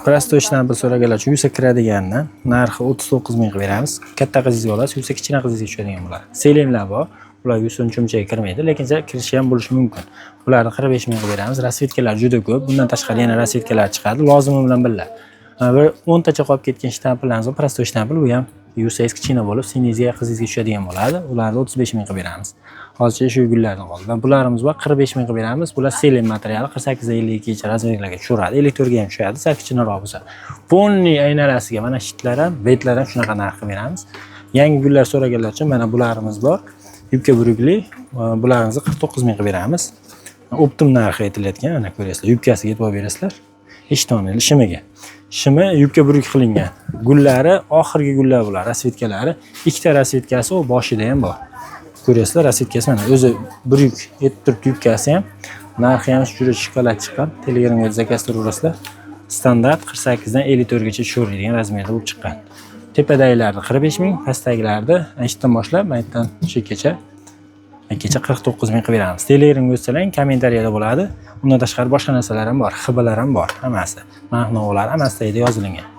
Простой shtampil so'raganlar uchun yuvsa kiradiganini narxi 39 000 qilib beramiz. Katta qizingizga olasiz, yuvsa kichkina qizingizga tushadigan bo'ladi. Selimlar bor. Ular 100 so'm cho'mchaga kirmaydi, lekin kirishi ham bo'lishi mumkin. Bularni 45 000 qilib beramiz. Расцветка lar juda ko'p. Bundan tashqari yana расцветка lar chiqadi. Lozimi bilan birga. Bir 10 tacha qolib ketgan shtampillarimiz bor. Простой shtampil, bu ham yuvsangiz kichkina bo'lib, singlingizga, qizingizga tushadigan bo'ladi. Ularni 35 000 qilib beramiz. Hozircha shu gullardan qoldi. Va bularimiz bor, 45 000 qilib beramiz. Bular selim materiali, 48 dan 52 gacha размер larga tushiradi. 54 ga ham tushadi, sal kichkinaroq bo'lsa. Полный aynalasiga mana shitlar ham, betlar ham shunaqa narx qilib beramiz. Yangi gullar so'raganlar uchun mana bularimiz bor. Yubka burukli, bularimizni 49 000 qilib beramiz. Оптом narxi aytilayotgan, mana ko'rasizlar, yubkasiga e'tibor berasizlar. Ishtonili shimiga. Shimi yubka buruk qilingan. Gullari oxirgi gullar bular, расцветка lari. Ikkita расцветка si u boshida ham bor. Ko'rasizlar, расцветка si mana o'zi buruk yetib turibdi yubkasi ham. Narxi ham juda shokolad chiqqan. Telegramga заказ turaverasizlar. Standart 48 dan 54 gacha tushaveradigan размер da bo'lib chiqqan. Tepadagilarni 45 000, pastdagilarni ana shu yerdan boshlab, mana yerdan shu yergacha kecha 49 000 qilib beramiz. Telegramga o'tsalang, kommentariyada bo'ladi. Undan tashqari boshqa narsalar ham bor, xibalar ham bor, hammasi. Narx-navolar hammasi tagida yozilgan.